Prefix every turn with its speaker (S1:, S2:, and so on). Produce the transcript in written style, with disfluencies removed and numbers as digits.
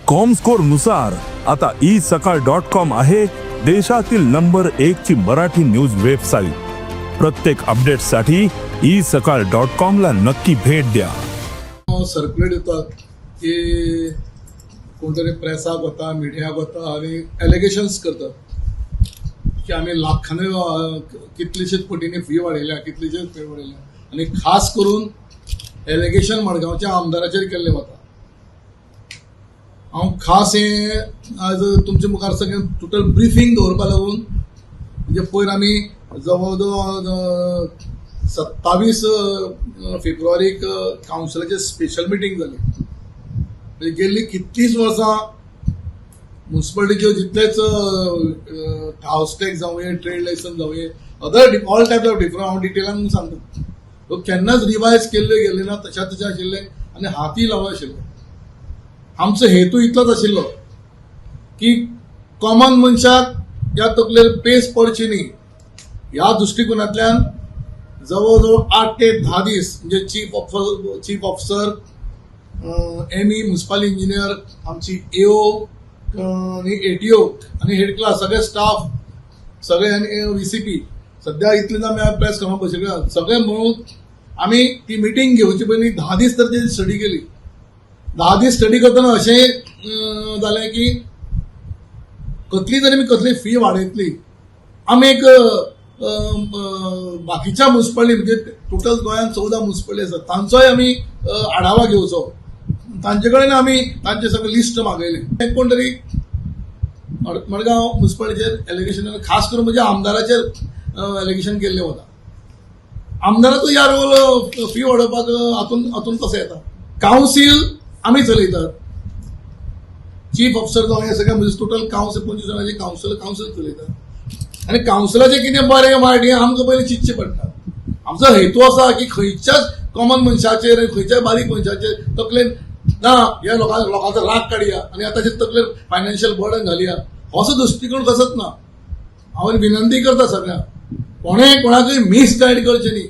S1: Comscore नुसार आता E सकाळ डॉट कॉम आहे देशातील नंबर एक ची मराठी न्यूज वेबसाईट. प्रत्येक अपडेटसाठी ई सकाळ डॉट कॉम ला नक्की भेट द्या.
S2: सर्क्युलेट येतात की कोण तरी प्रेसाक वता, मिडियाक वता आनी एलिगेशन्स करतात की आमी लाखांनी, कितलेशेच कोटींनी फी वाडयल्या, कितलेशेच फी वाडयल्या आनी खास करून एलिगेशन मडगांवच्या आमदाराचेर केल्लें वता. हांव खास हें आज तुमच्या मुखार सगळें टोटल ब्रिफींग दवरपा लागून, म्हणजे पयर आमी जवळ जवळ 27 फेब्रुवारीक कावन्सिलाची स्पेशल मिटींग जाली. म्हणजे गेल्ली कितलींच वर्सां मुन्सिपालिटीच्यो जितलेच हावस टॅक्स जावये, ट्रेड लायसन्स जावये, other all type of different, हांव डिटेलान सांगता, तो केन्नाच रिवायज केल्ले गेल्ले ना, तशा तशें आशिल्ले आनी हाती लावं आशिल्ले. आमचो हेतू इतलोच आशिल्लो की कॉमन मनशाक ह्या तकलेर पेस पडची न्ही. ह्या दृश्टिकोनांतल्यान जवळ जवळ 8 ते 10 दीस, म्हणजे chief officer, ME, municipal engineer, आमची एओ आनी एटीओ आनी हेड क्लार्क, सगळे स्टाफ, सगळे आनी व्हीसीपी, सध्या इतले आमी प्रेस कॉन्फरन्स बसयल्या. सगळे म्हणून आमी ती मिटींग घेवचे पयलीं 10 दीस तर ती स्टडी केली. 10 दीस स्टडी करतना अशें जालें की कसली तरी आमी कसली फी वाडयतली, आमी एक बाकीच्या मुन्सिपालिटी, म्हणजे टोटल गोंयांत 14 मुन्सिपालिटी आसात, तांचोय आमी आढावा घेवचो. तांचे कडेन आमी तांचे सगळे लिस्ट मागयलें. कोण तरी मडगांव मुन्सिपालिटीचेर एलिगेशन, खास करून म्हणजे आमदाराचेर एलिगेशन केल्लें वता. आमदाराचो ह्या रोल फी वाडोवपाक हातून हातून कसो येता? कावन्सील आमी चलयतात. चीफ ऑफिसर जावं, हे सगळे, म्हणजे टोटल कावन्सील 25 जाणांची कावन्सील, कावन्सील चलयतात आनी कावन्सिलाचें कितें बरें वायट हें आमकां पयलीं चिंतचें पडटा. आमचो हेतू आसा की खंयच्याच कॉमन मनशाचेर आनी खंयच्याय बारीक मनशाचेर तकलेन ना ह्या लोकांचो राग काडया आनी आतां ताचे तकलेर फायनान्शियल बर्डन घालया, असो दृश्टिकोन कसोच ना. हांव विनंती करता सगळ्यांक, कोणें कोणाकूय मिसगायड करचें न्ही.